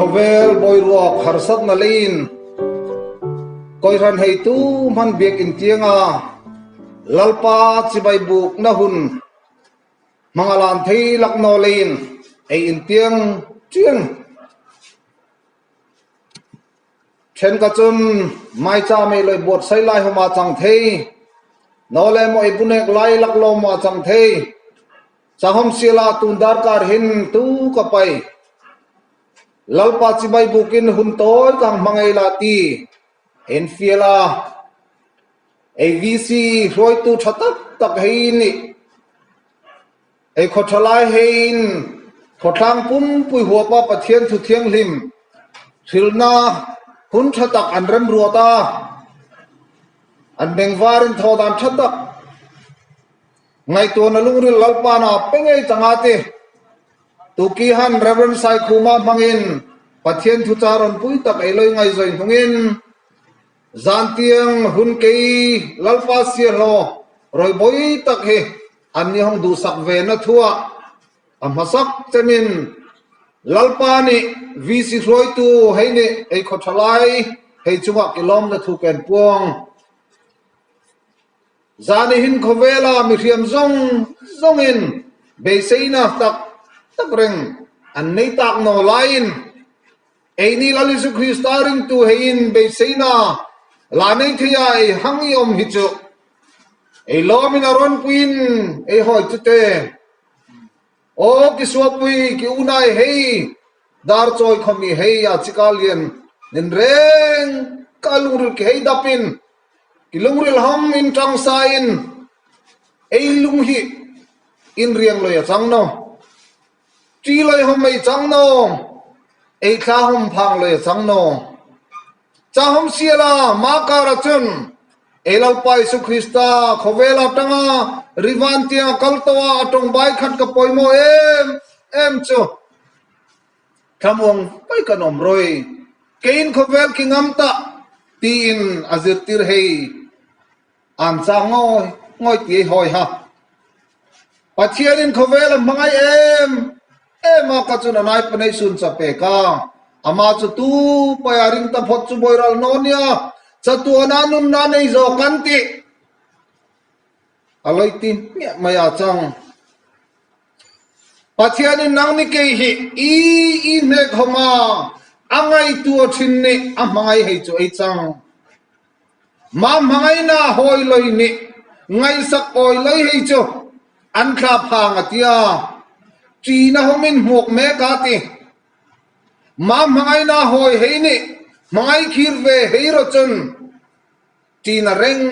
Khawvel boruak harsatna leiin Kawihran heitu hman biakinn tianga Lalpa chibai bukna hun hmanga lan thei laknaw leiin ei intiang chiang. Ṭhenka cun maica mei loi buatsaih lai hom aa cang thei. No le maw i bunek lai laklawng maw a cang thei. Cahom sial ah tun darkar hin tu ka pai. Lalpa cibai bukin hun tawi kang hmangei la ti en fial a. AVC hruaitu ṭha taktak hei nih Ei khaw ṭha lai hein khawthlang pumpui huapa Pathian thu thianghlim hrilhnak hun ṭha tak an remruat a, an bengvar in thawdan ṭha tak ngaihtuahna lungril Lalpa na pe ngei cang a ti. Tuki han Rev. Saikhuma hmangin Pathian thuca rawn pui tak ei loi ngai zoi hnungin zantiang hun kei Lalpa siahlaw rawiboi tak hi An ni hong duhsak ve na thuah a hmasak cemin Lalpa nih VC hruaitu hei nih ei khaw ṭha lai hei cungah ki lawm na thu ken puang. Zan i hin khawvel ah mihriam zong zong in beiseinak tak tak reng an nei tak naw lai in ei ni Lal Jesuh Krista ringtu hei in beiseina la nei thei ah ei hang i om hi cu Ei lawm in a rawn puin ei hawi cu te. Aw ki suapui ki unai hei dar cawi khomi hei a chika lian nin reng ka lungril ki hei dap in ki lungril hong in ṭang sa in ei lung hi in riang loi a cang no. Ṭi loi hom ei cang no. Ei thla hom phang loi a cang no. Cahom siala mah kar ahcun Lalpa Jesuh Krista khawvel ah tangah rivan tiang a kal to ah a tongbai khat ka pawimawh em em cu thlamuang pei kan um roi. Kein khawvel khi ngam ta tiin a zirtir hei an ca ngawi ngawi ti ei hawi ha. Pathian in khawvel a hmangaih em em a ka cun a nai panei sun ca pe ka. Amah cu tu pai a ring ta phot cu boiral nawn ia chatuan ah nun na nei zo kan ti. A loi ti hmiah mai a cang. Pathian in nang ni kei hi i i hnek homa a ngai tu a thin nih a hmangai hei cu ei cang. Mah hmangaihnak hawi loi nih ngaihsak awi loi hei cu an thla phang a tia. Ṭi na hum in hmuak me ka ti. Mah hmangaihnak hawi hei nih hmangaih khir ve hei ro cun ṭi na reng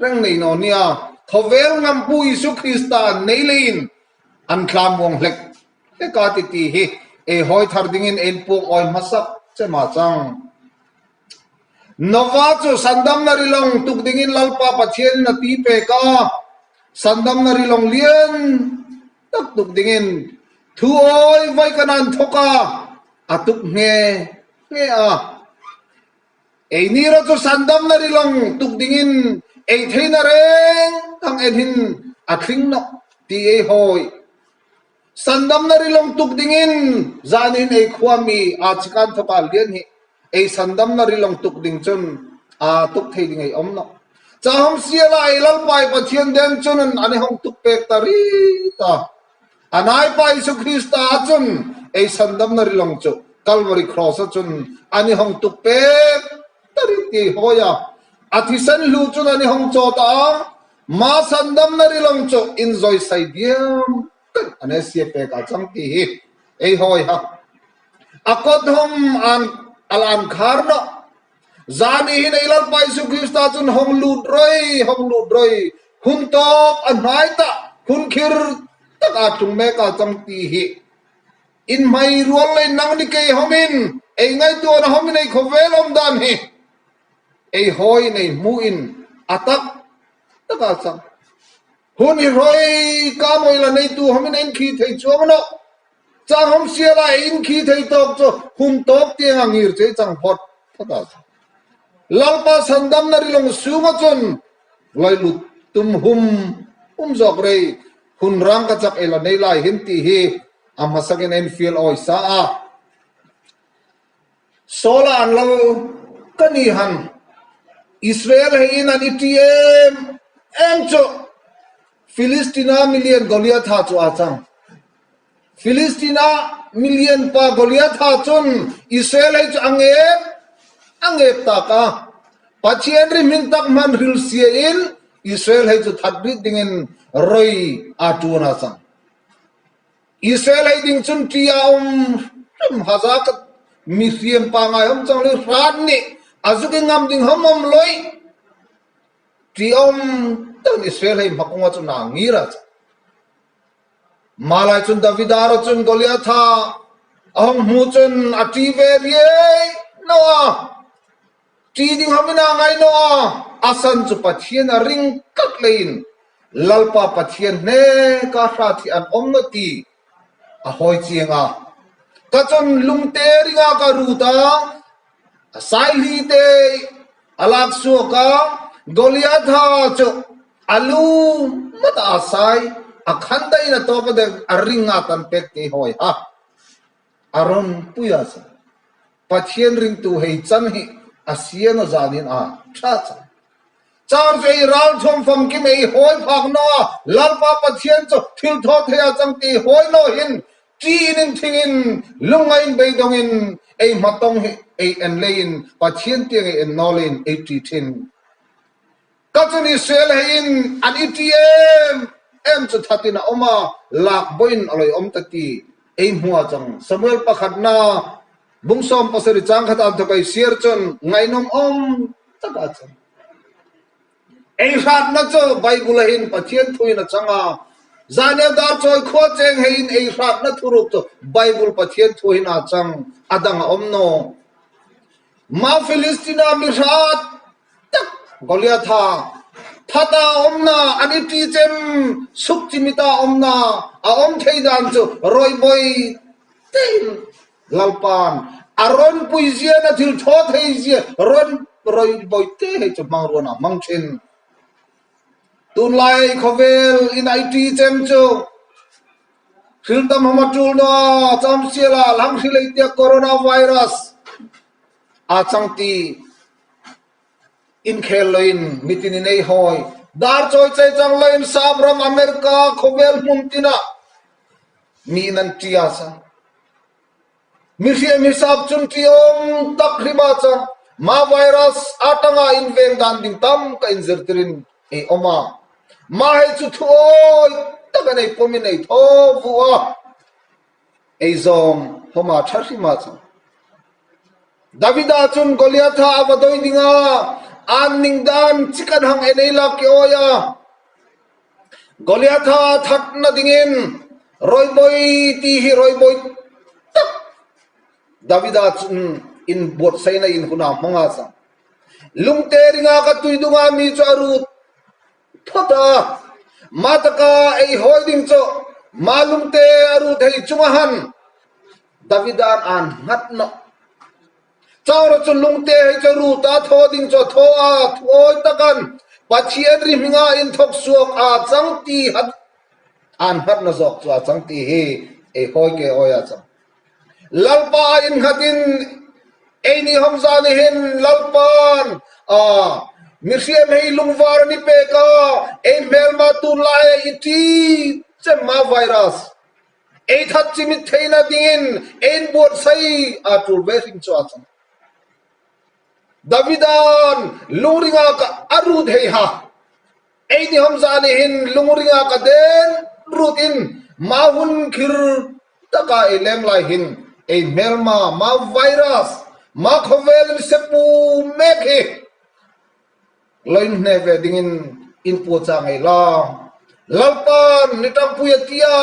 reng nei naw nia. Khawvel ngampu Jesuh Krista nei lein an thla muang hlek hlek a ti ti hi ei hawi thar dingin ein puak awi hmasak cema cang. Nova cu sandam na rilong tuk dingin Lalpa Pathian in a ti pek a. Sandam na rilong lian tak tuk dingin thu awi voi kanan thok a, a tuk nge nge a. Ei ni ra cu sandam na rilong tuk dingin ei thei na reng tang en hin a thling nok ti ei hawi. Sandam na rilong tuk dingin zan in ei khuami aa chikan thoka lian hi ei sandam na rilong tuk ding cun aa tuk thei ding ei om no. Cahom siala ei lalpai Pathian den cun an i hong tuk pek ta ri ta. Anai pa Jesuh Krista cun ei sandam na rilong cu Calvary cross cun an i hong tuk pek ta ri ti hoya. A thisen hlu cun an i hong caw ta. Ma sandam na rilong cu in zoi sai diam kan ane sia pek a cang ti hi ei hoi ha. A kot hom an alan khar no. Zan i hin ei lalpa Jesuh Krista cun hong lut roi hong lut roi hun tawk a hnai ta hun khir tak a tlung mek a cang ti hi in hmai rual lei nang ni kei homin ei ngai tuan homin ei khawvel om dan hi Ei hawi nei hmuh in a tak tak ah cang. Hun i roi ka moi la neitu hom in en khi thei chuang no. Chang hom sia la in khi thei tawk chu hun tawk tiang a ngir che chang phot phot ah cang. Lalpa sandam na rilong sunga chun loi lut tum hum um zawk rei hun rang ka chak ela nei lai hin ti hi a hmasak in en fial oi sa a. Saul-a an lal ka ni han. Israel hei in an i ṭi em em cu Filistina milian Goliatha cu aa cang. Filistina milian pa Goliatha cun Israel hei cu a ngep a ngep tak a. Pathian ri hmin tak hman hril sia in Israel hei cu that rih dingin roi aa ṭuan aa cang. Israel ei ding cun ṭi a um hrim haza ka mi hriam pa ngai hom cang li hrat nih a zuk i ngam ding hom om loi ṭi om tan Israel hei hmakung ah cun naa ngir a cang. Malai cun David ara cun Goliath a hong hmu cun a ṭi ve riai no a Ṭi ding hom in aa ngai no a a san cu Pathian a ring tlat lei in Lalpa Pathian hne ka hrat hi an um na ti a hawi ciang a ka cun lungte ring ah ka rut a a saihli te a lak suak a Goliath cu a lu mat a sai a khan dai na to pa dek a ring a tan pek te hawi ha a ron pui a sa Pathian ringtu hei can hi a sian a zan in a ṭha cang. Car cu ei ralthuam famkim ei hawi phak no ah Lalpa Pathian cu thil thaw thei ah cang ti hawi no hin ṭi in in thing in lungngai in beidong in ei hmatong hi ei en lei in Pathian tiang ei en nawl in ei ṭi ṭhin. Ka cun Israel he in an i ṭi em em cu that in a um a lak boin a loi om ta ti ei hmua cang. Samuel pakhat na bung sawm pasarih cang khat an thok ei siar cun ngainom om tak a cang. Ei hrat na cu Bible hin Pathian thu in a cang a Zaniel dar cawi khua cheng he in ei hrat na thuruk cu Bible Pathian thu hin a cang a dang a om no. Ma Filistina mi hrat tak Goliath thata umna an i ṭi cem suk cimita umna a um thei dan cu roi boi tein lalpan a ron pui zia na thil thaw thei zia ron roi boi te hei cu hmang ruan ah hmang thin tunlai khawvel in ai ṭi cem cu thil tam hama ṭul no cham siala lang hrilei tia coronavirus a cang ti Innkhel loin mitin in ei hawi. Darcawi cei-cang loin Sapram America khuavel hmun tin ah mi nan ṭia cang. Mihriam hi sap cun ṭiawm tak hrim ah cang. Mah virus a tangah in veng dan ding tam ka in zirtir in ei om ah. Mah hei cu thu awi tak in ei pom in ei thaw vu ah. Ei zawng homa ṭha hrim ah cang. David ah cun Goliath a va doi dingah aan ningdan chikan hang en ei lak ki oi a. Goliath a that na dingin roiboi ti hi roiboi tak David ah cun in buat sei na in huna hmanga sang. Lungte ringa ka tui dunga mi chu a rut phot a. Mataka ei hoi ding chu ma lungte a rut hei chunga han David ah aan hngat no. Caura cu lungte hei cu rut ah thaw ding cu thaw a thuawi takan Pathian ri hminga in thok suak a cang ti hat aan hngat na zawk cu a cang ti hi ei hawi ke oi a cang. Lalpa in hngat in ei ni hamza ni hin lalpan a mihriam hei lungvar ni pe ka ei hmelma tun lai i ti cemma virus Ei that cimit theina dingin ein buatsai aa ṭul ve hrim cu aa cang. Davidan lungring ah ka a rut hei ha. Ei ni hamza nih hin lungring ah ka den rut in ma hun khir taka ei leng lai hin ei hmelma ma virus ma khawvel in sepu mek hi Loin hne ve dingin inn puaca ngei la. Lalpan ni ṭangpui a tia,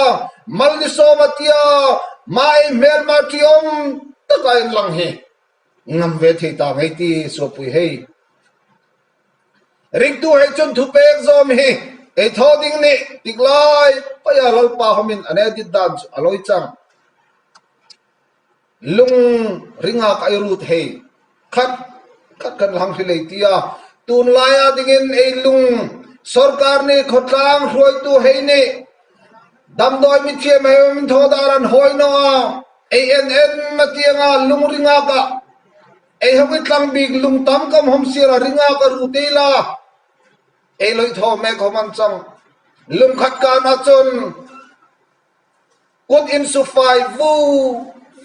mal ni sawm a tia, mah ei hmelma ṭiawm tak ah in lang hi ngam ve thei ta ngei ti suapui hei. Ringtu hei cun thupek zawm hi ei thaw ding nih tik lai paya lalpa homin an edit dan cu a loi cang. Lung ringak ai rut hei khat khat kan hlang hri lei tia tunlai ah dingin ei lung sarkar nih khawtlang hruaitu hei nih damdawi mithiam hei min thodar an hawi no ah ANN na tianga lung ringak ah. Ei hong i tlang bik lungtam kam hom siar a ringa ka ru te la. Ei loi thaw mek hom an cang. Lungkhat kaan ahcun kut in sufai vu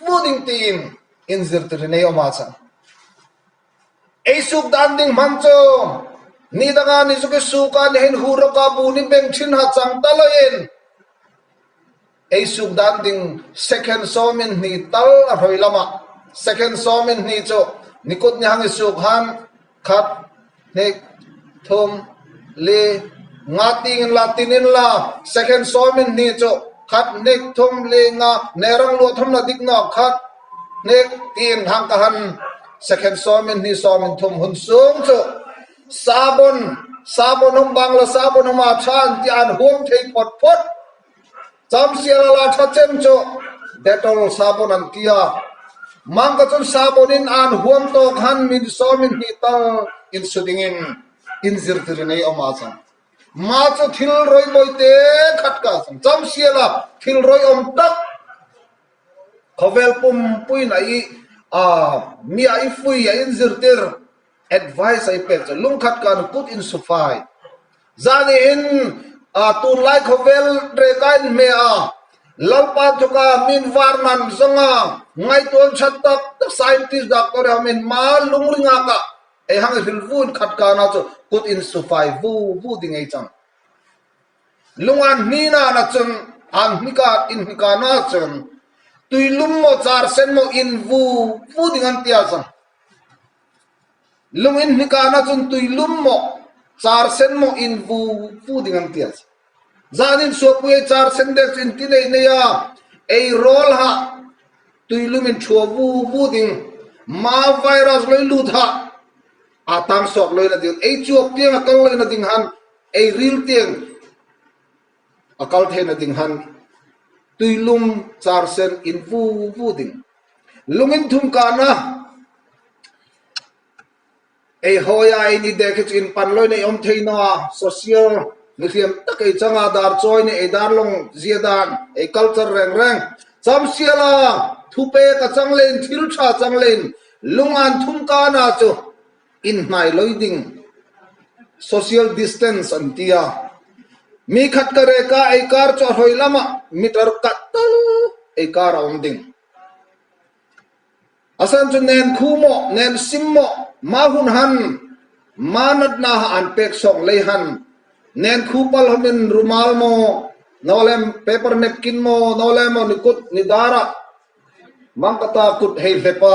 vu ding tiin in zirtir in ei om ahcun. Ei suk dan ding hman cu ni dang ah ni zuk i suk ah nihin hu rok ah bu ni beng chin ha cang ta loin ei suk dan ding second sawm in hni tal a hroi lam ah second sawm in hni cu nikut ni hang i suk han khat hnik thum li nga ting in la tin in la second sawm in hni cu khat hnik thum li nga ne rang lu thum la dik no khat hnik tin hang ka han second sawm in hni sawm in thum hun sung cu sabon sabon hum bang la sabon hum a than ti an huam thei phot phot Camsial a la ṭha cem cu Dettol sabon an ti a. Mangka cun sabon in aan huam tawk han min sawm in hnih tal in su dingin in zirtir in ei om a cang. Mah cu thil roi bawite khat ka cang. Camsial ah thil roi om tak khawvel pumpui na i mi a i fui a in zirtir advice ai pek cu lungkhat kan kut in sufai zan in tunlai khawvel rekai me a lalpa thuka min var nan zonga ngaituan chat tak tak scientist doctor hamin ma lungringa ka ei hang hril vun khat ka na chu kut in sufai vu vu ding ei chang lungan hni na na chun an hnika in hnika na chun tuilum mo char sen mo in vu vu ding an tia chang Lung in hnikaan ahcun tuilum maw, car sen maw in vu vu ding an ti a si. Zan in suapui ei car sen dek cu in ti nei nei a, ei rawl ha tuilum in ṭhua vu vu ding. Ma virus loi lut ha a tang sawk loi na ding. Ei cuap tiang a kal loi na ding han, ei ril tiang a kal the na ding han. Tuilum car sen in vu vu ding. Lung in thum kaan ah ei hawi ah ei ni dek hi cu inn pan loi na i um thei no ah social mihriam tak ei cang ah dar cawi nih ei dar long zia dan ei culture rengreng camsial ah thupek a cang len thil ṭha cang len lung an thum kaan ah cu inn hnai loi ding social distance an ti a mi khat ka re ka ei kar cu a hroi lam ah meter kat tal ei kar a um ding. Asan cu nen khu maw nen sim maw ma hun han ma natna ha an pek song lei han nen khu pal homin rumal maw nolem paper napkin maw nolem maw ni kut ni dara mangkata kut hei hlepa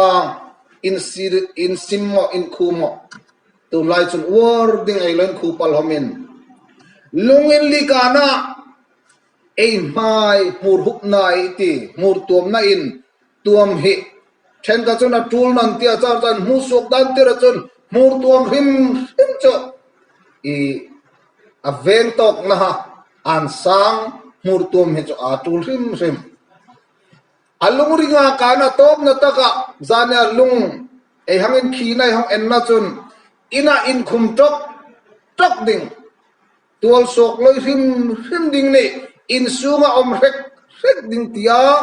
in sir in sim maw in khu maw tunlai cun uar ding ei loin khu pal homin lungin likana Ei hmai hmurhup na i ti hmurtuam na in tuam hi ṭhenkhat cun a ṭul nan ti a car caan hmuhsuak dan tir ahcun hmurtuam hrimhrim cu i a veng tawk na aan sang hmurtuam hi cu aa ṭul hrimhrim. A lungring ah kaan a tawp na tak ah zan ah lung ei hang in khi na hong en na cun inn ah inn khum ṭok ṭok ding. Tualsawk loi hrimhrim ding nih innsung a um hrekhrek ding tiah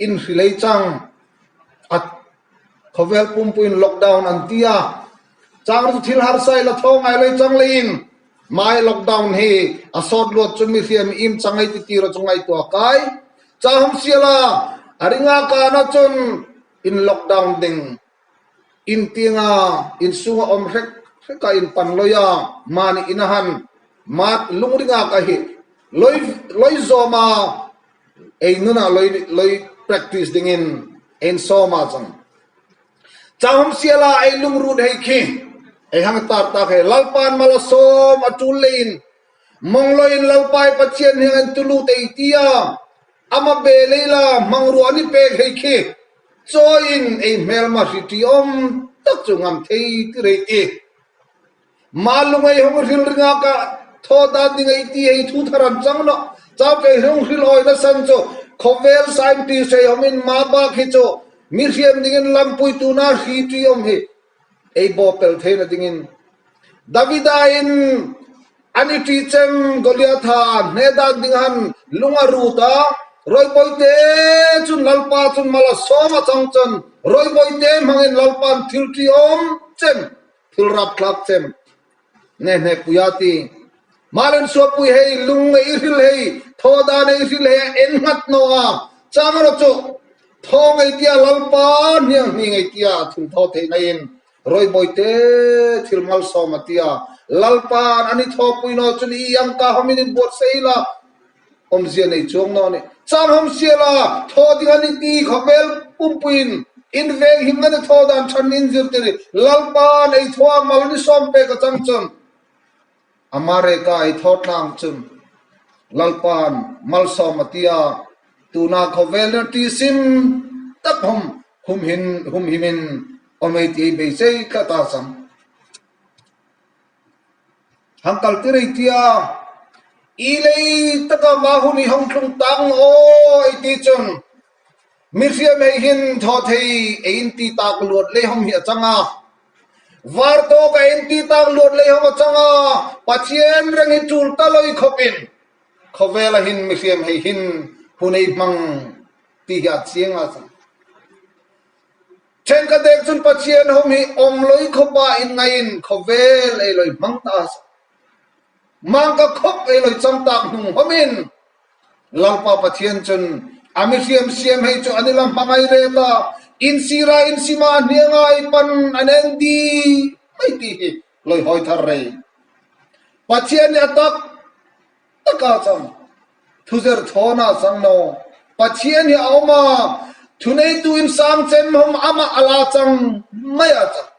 inn hrilei cang. A khawvel pumpui in lockdown an ti a cang cu thil harsa i la thaw ngai lei cang lei in mai lockdown hi a sawt luat cu mi hriam im cang ei ti ti ra cu ngai tua kai ca hum siala a ringa ka na cun in lockdown ding Inn tiangah innsung a um hrekhrek ah inn pan loi ah mah nih inn a han. Mah lungring ah ka hi loi loi zawm ah ei nun ah loi loi practice dingin ein sawm ah cang. Cahum sial ah ei lungrun hei khi ei hang tar tak he lalpan mal a sawm a ṭul le in mong loi in lalpai Pathian heng an tulu te tia ama be leila mangrua ni pek hei khi Caw in ei hmelma hri ṭi om tak cu ngam thei ti rei ti. Mah lungei hong hril ringa ka thaw dan ding ei ti hei thu thar an cang no. Chau kei hong hril oi na san cu khawvel scientist hei hom in ma bak hi cu mi hriam ding in lampui tu na hri ṭi om hi ei bo pel thei na ding in Davida in an i ṭi cem Goliath ha hne dan ding han lung a rut a rawipoi te cun lalpa cun mal a sawm a cang cun Rawibawite hmangin Lalpa'n thil ṭiawm chem, thil rapthlak chem nge hnekpui a ti. Malen suapui hei, lung ei hril hei, thaw dan ei hril hei a en nghat nawh a, chang erawh chu thaw ngei tia Lalpa hniang hni ngei tia thil thaw theih naiin Rawibawite thil malsawm a tia Lalpa'n an i thawpui nawh chu ni i ang ka hawmin in buatsaih la, Awmzia nei chuang nawn i changhawm siala thaw ding an i ti khawvel pumpuiin in venghim nan i thaw dan than in zirtir i Lalpa nei thaw a mal ni sawm pek a chang chun Amareka i thaw tlang chun Lalpa'n malsawm a ti a tuna khawvel in a ti sim tak hum humhin humhimin awm ei ti ei beisei tlat a chang. Hang kal tir ei tia, I lei taka mah hun i hong thlung tang aw ei ti cun mi hriam hei hin thaw thei ei in ti tak luat lei hong hi a cang a. Vartawk a in ti tak luat lei hong a cang a, Pathian reng hi ṭul ta loi khop in khawvel ah hin mi hriam hei hin hun ei hmang ti hi a chiang a cang. Ṭhenkhat ek cun Pathian hom hi om loi khuapa in ngai in khawvel ei loi hmang ta a si. Mangka khop ei loi cangtak hnung hom in Lalpa Pathian cun a mihriam siam hei cu an i la hmangai re ta in sira in sima hniangai pan an en di mai ti hi loi hoi thar rei. Pathian nih a tak tak ah cang. Thuzer thawn ah cang no. Pathian hi a um a, thuneitu in sang cem hom amah a la cang mai ah cang.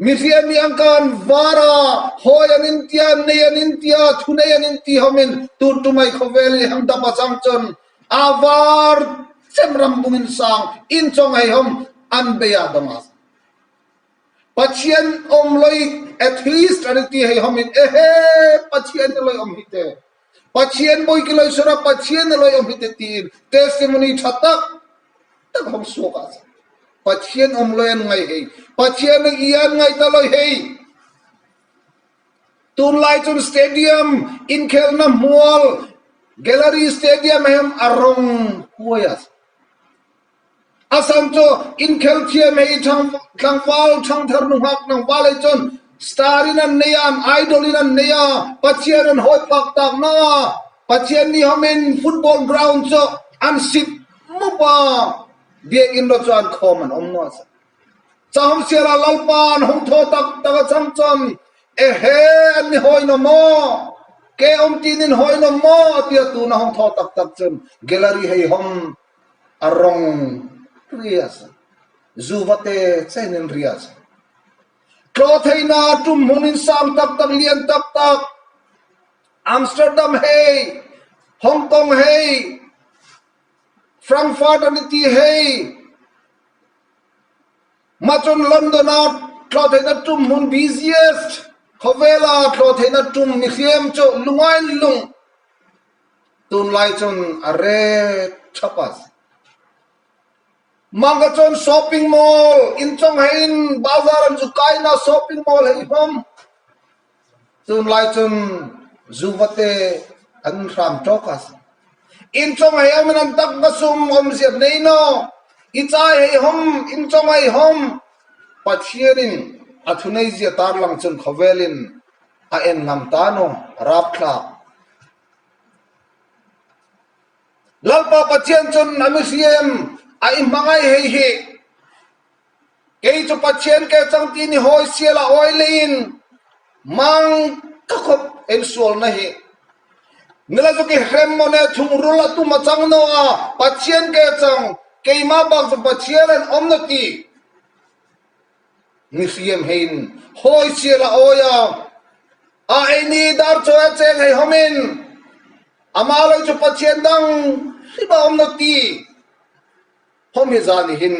Mihriam nih an kan var a, hawi an in tia, nei an in tia, thunei an in ti hom in tuntumai khawvel i hang dap a cang cun a var cem ram bung in sang in chong hei hom an bei ah dong ah. Pathian om loi atheist an ti hei hom in ehe Pathian loi om hi te. Pathian bawi ki loi sura Pathian na loi om hi te tiin testimony tha tak tak hong suak ah Pathian om loi an ngai hei Pathian nang ian ngai ta loi hei tunlai cun stadium inkhel na mual gallery stadium hem arong huai as A sam cu innkhel thiam he i tlangval ṭhangthar nungak nangval he cun star in an nei a, an idol in an nei a, Pathian an hawi phak tak na. Pathian nih hom in football ground cu an sip mup a, biakinn ro cu an khawm an um no. Cahom siala lalpa an hung thaw tak tak a chang cun ehe an ni hawi no maw ke um tin in hawi no maw tiah tu na hung thaw tak tak cun gallery hei hom A rong ri a si. Zuvate chen in ri a si. Tlawtheinak ṭumhmun in sang taktak lian taktak Amsterdam hei, Hong Kong hei, Frankfurt an i ti hei, mah cun London ah tlawtheinak ṭumhmun busiest khawvel ah tlawtheinak ṭum mihriam cu lungai lung Tunlai cun a ret ṭhap a si. Mangka cun shopping mall, inncung he in bazar an zu kainak shopping mall he i hmam. Tunlai cun zuvate an hram ṭawk a si. Inncung he um in an tak va sum awmzia nei no. I cai hei hom, inncung hei hom. Pathian in a thunei zia tarlang cun khawvel in a en ngam ta no rapthlak. Lalpa Pathian cun a mihriam a i hmangaih hei hi kei cu Pathian ke cang ti ni hawi sial a oi lein mang ka khop en sual na hi nila zu ki hrem mo ne thungrul a tum a cang no a Pathian ke cang keimah bak cu Pathian an om na ti mihriam hein hawi sial a oi a A ei ni darcawi a cheng hei hom in amah lei cu Pathian dang hrim a um na ti. Hom hi zan hin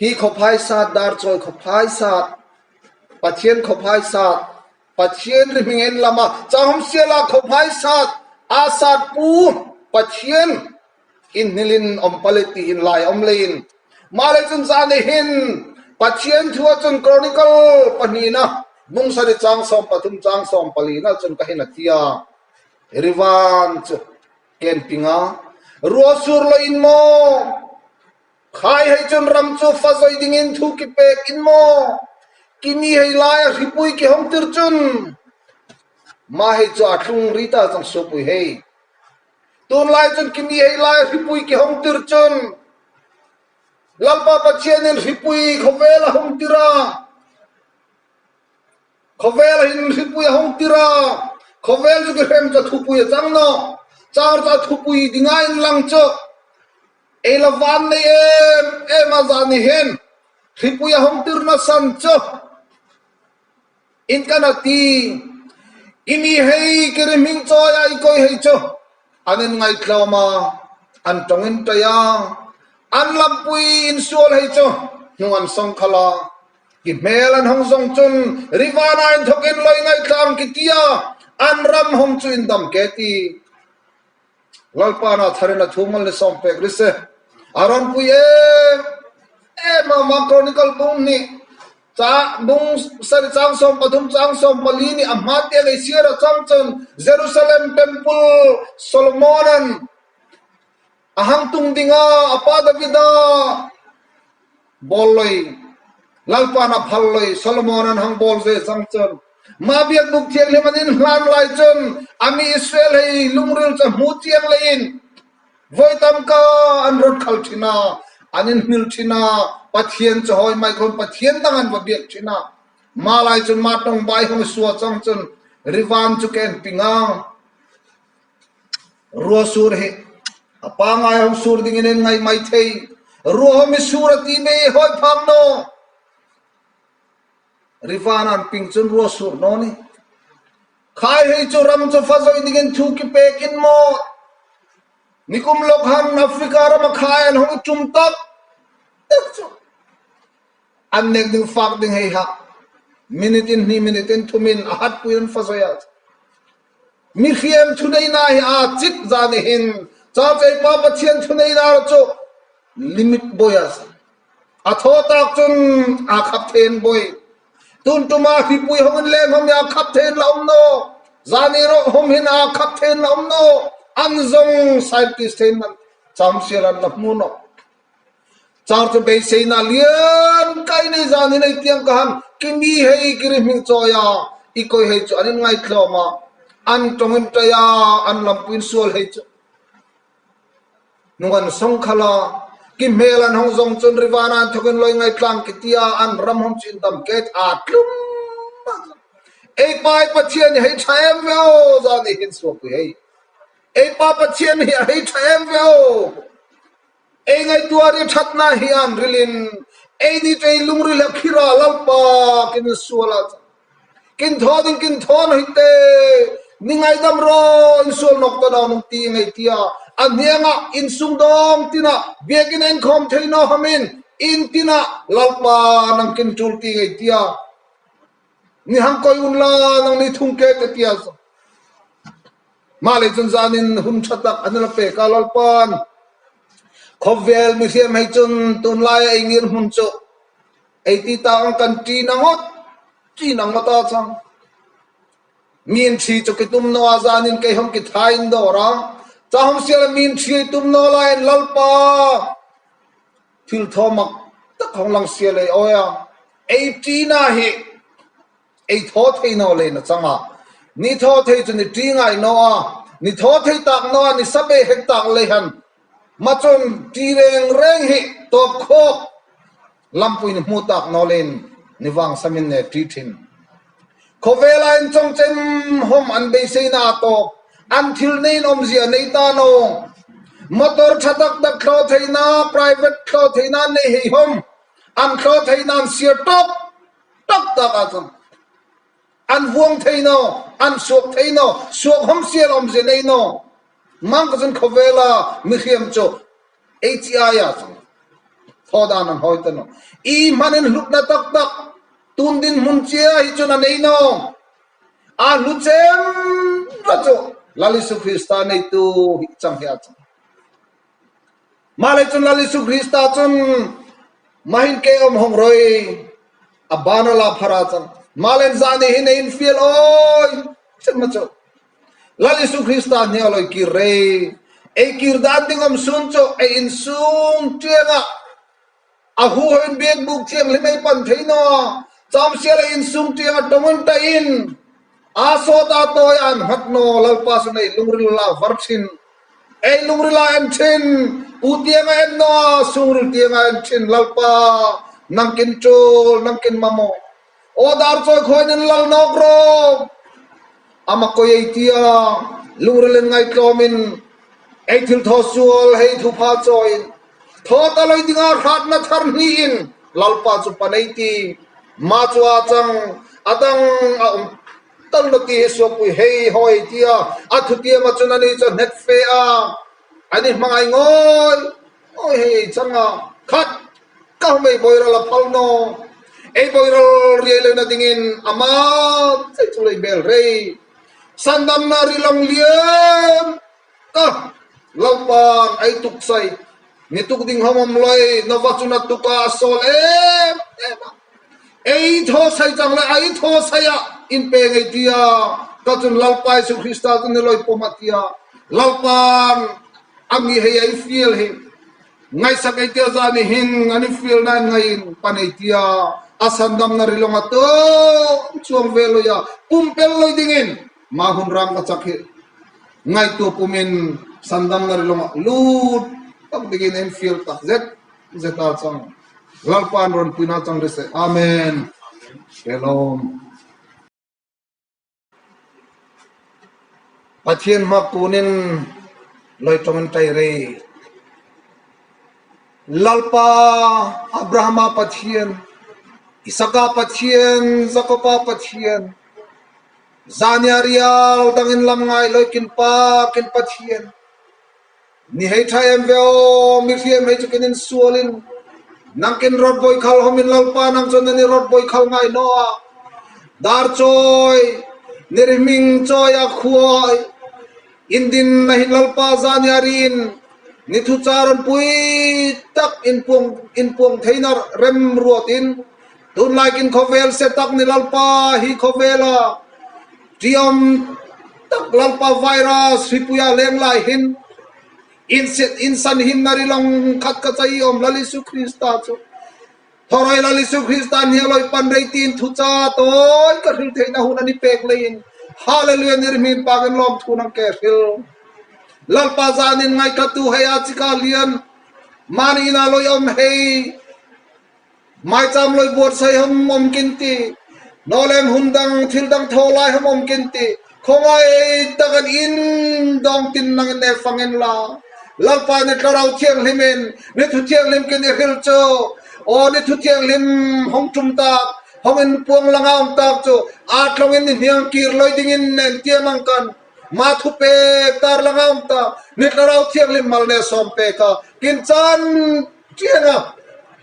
hi khuaphai sat darcawi khuaphai sat Pathian khuaphai sat Pathian rihming in lam ah cahom siala khuaphai sat a sat pu Pathian in hnilin om palet ti in lai om lein mah le cun zan hin Pathian thu ahcun Chronicle pahnihna mungsari chang 13 chang 14 na cun ka hin a tia rivan cu ken pinga ruah sur lo in maw. Khai hei cun ram cu fa zoi dingin thu ki pek in maw kimi hei lai a hripui ki hong tir cun mah hei cu a tlung ri ta cang supui hei. Tunlai cun kimi hei lai a hripui ki hong tir cun Lalpa Pathian in hripui khawvel a hung tir a. Khawvel hin hripui a hung tir a. Khawvel cu ki hrem ca thupui a cang no. Car ca thupui dinga in lang cu. Ei la van nei em em a zan ni hin hripui a hung tir na san cu. In kan a ti. Imi hei kiri hming cawi a i koi hei cu an in ngai tlawm a an tong in ṭai a an lampui in sual hei cu hnung an song khal a ki hmel an hong zong cun rivana in thok in loi ngai tlang ki tia an ram hong cu in dam ke ti Lalpa na thar in a thu mal ni sawm pek ri si. A ron pui em em a ma Chronicle bung nih ca bung sari chang sawm pathum chang sawm pali nih a hma te lei siar a cang cun Jerusalem temple Solomonan a hang tung dingah a pa Davida Bawl loi, Lalpa na phal loi, Solomon an hang bawl ve cang cun. Mah biakbuk thianghlim an in hlan lai cun a mi Israel hei lungril ca hmu tiang lei in voi tam ka an rot khal ṭhin a, an in hmil ṭhin a, Pathian cu hawi mai khon Pathian dang an va biak ṭhin a. Mah lai cun mah tong bai hong sua cang cun rivan cu ken pinga. Ruasur hi a pangai hong sur ding in in ngai mai thei. Ruah mi sur a ti me hoi phang no. Rivan an ping cun rua sur no ni. Khai hei cu ram cu fa zoi ding in thu ki pek in maw. Nikum lok han Africa ram a khai an hong tum tak tak cu. An nek ding fak ding hei ha. Minute in hni minute in thum in a hat pui an fa zoi ah. Mihriam thuneinak hi aa cit zan i hin caceipa Pathian thuneinak cu limit bawi a si. A thawtak cun aa khap then bawi. Tuntum ah hripui hong in leng hom aa khap then la um no. Zan i ro hom hin aa khap then la um no. An zong scientist then nan cam sial an la hmu no. Car cu beiseinak lian kai nei zan in ei tiang ka han kimi hei kiri hming cawi a i koi hei cu an in ngai tlawm a an tong in ṭai a an lampuin sual hei cu nung an song khala ki hmel an hong zong cun rivan an thok in loi ngai tlang ki tia an ram hong cin dam ket a tlum ei pai pathian hei ṭha em ve o zan i hin suak hei ei pa pathian hi hei ṭha em ve o Ei ngaihtuar i ṭhatnak hi an ril in ei ni ṭei lungril he khira lalpa kin sual ah kin thaw ding kin thaw na hite ni ngaidam ro in sual nok ta nong ti ngai tia a hniang ah in sung dong tina biakinn en khom thei no hamin in tina lalpa nang kin ṭul ti ngai tia ni hang koi un la nang ni thung ke te tia Mah lei cun zan in hun ṭha tak an la pek ah lalpan khawvel mihriam hei cun tunlai a ei hmun cu ei ti ta ang kan ṭi na ngot ṭi na ngot a cang. Min ṭhi cu ki tum no ah zan in kei hom ki thai in dawr a ca hom sial min ṭhi ei tum no lai in lalpa thil thaw mak tak hong lang sial ei oi a ei ṭi na hi Ei thaw thei no le na cang ah ni thaw thei cu ni ṭi ngai no a ni thaw thei tak no a ni sabe hek tak le han ma cun ṭi reng reng hi tawp khawk lampui ni hmu tak no len ni wang samin ne ṭi ṭhin khawvel ah in congcem hom an beisei na tawk an thil nein awmzia nei ta no motor ṭha tak tak thlo thei na private thlo thei na nei hei hom an thlo thei nan siar tok Taktak ahcun an vuang thei no, an suak thei no, suak hom sial om ze nei no. Mang ka cun khawvel ah mihriam cu HCI ah cun thodan an hoi te no. I hman in hlut na taktak tun din hmun cia hi cun a nei no. A hlu cem ra cu Lal Jesuh Krista nei tu hi cang hi a cang. Mah lei cun Lal Jesuh Krista cun mahin ke om hong roi a ban la phara cang. Mah len za nih hin ein fial oi chin ma cu. Lal Jesuh Krista hne loi kir re. Ei kir dan ding om sun cu ei in sung tiang ah. A hu hoin biak buk thianghlim ei pan thei no a, camsial a insum tiang a tawng tain a sawt a tawi an hngat no Lalpa chu nei lungril la var thin. Ei lungril a en thin, u tiang a en no a, sungril tiang a en thin Lalpa nangkin tul, nangkin mamawh. Aw dar chawi khawiin in lal nawk rawh. Ama kawi ei tia lungril in ngaitlawm in ei thil thaw sual hei thupha chawiin thaw ta loi dingah hratna thar hnih in Lalpa chu panei ti ma chu aa cang a dang a um tal lo ti hi suapui hei haw ei tia a thutiam ahcun anih cu hnet fe a an i hmangai ngawi ngawi hei ei cang a khat ka hmei boiral a phal no ei boiral riai lo na dingin amah cei cu lei bel rei sandam na rilong liam ka Lalpa'n ei tuk sai ni tuk ding hom om loi na va cu na tuk ah a sawl em em a ei thaw sai cang le ei thaw sai ah in pe ngei tia ka cun Lalpa Jesuh Krista cu ni loi pom a tia Lalpa'n ami hei ei feel hi Ngaihsak ei tia za nih hin an i feel nain ngai in pan ei tia a sandam na rilong a to chuang ve loi a pumpel loi ding in ma hun rang ka chak hi ngai tu pum in sandam na rilong a lut tak ding in en feel tak zet zeta chang Lalpan ron puina chang ri se. Amen. Shalom. Pathian hmakun in loiṭong in ṭai rei. Lalpa Abrahama Pathian, Isaka Pathian, Jakoba Pathian, zania rial dang in lam ngai loikin pa kin Pathian, Ni hei ṭha em ve aw, mihriam hei cu kin in sual in nang kin rawt bawi khal hom in Lalpa nang cun nan i rawt bawi khal ngai no ah dar cawi nirihming cawi a khuai in din na hin Lalpa zan i a rin ni thu caron pui tak in puang in puang theinar rem ruat in tunlai kin khawvel se tak ni Lalpa hi khawvel ah Ṭiam tak Lalpa virus hripui ah leng lai hin inn san him na rilong khat ka cai om Lal Isu Krista cu thoroi Lal Isu Krista nih loi pan rei tin thu ca tawi ka hril theih na hun ani pek lei in Hallelujah nirmin pa kan lawm thu nang ke hril Lalpa zan in ngai kha tu hei a chika lian mani na loi om hei Maicham loi buatsaih hom om kin ti, nawleng hun dang thil dang tho lai hom om kin ti, khawngai tak an inn dong tin nang in ne fang in la. Lalpa ni thlarau thianghlim in ni thu thianghlim kin i hril cu, aw ni thu thianghlim hong ṭum tak, hong in puang langa um tak cu, aa tlong in ni hniang kir loi ding in nen tiam ang kan. Ma thu pek tar langa um ta, ni thlarau thianghlim mal ne som pe ka, kin chan Tiangah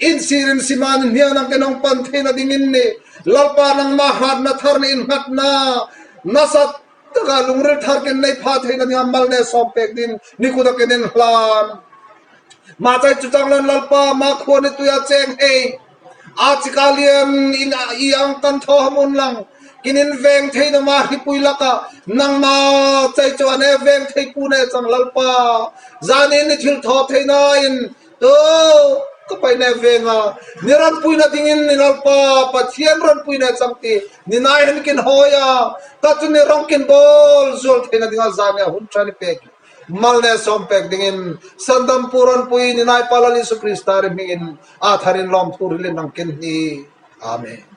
inn sir in siman in hniang nang kenong pan theina ding in ni Lalpa nangmah hratna thar ni in hngatna nasat taka lungril thar ken nei pha theina ding mal ne som pek din ni kuda ken in hlan ma chai chu chang lan Lalpa ma khua ni tuya cheng hei a chika lian in i ang kan tho hamun lang kinin veng thei na ma hripui laka nangma chai chu ane veng thei pu ne chang Lalpa zanin ni thil tho thei na in to ka pai ne venga ni ran pui na dingin ni Lalpa Pathian ran pui na chang ti ni nai hen kin hoya ka chu ni rong kin bol zual thei na dinga zan ya hun tani pek mal ne som pek dingin sandam puran pui ni nai palal Isu Krista ri mingin a tharin lom thu rilin nang kin ni amen.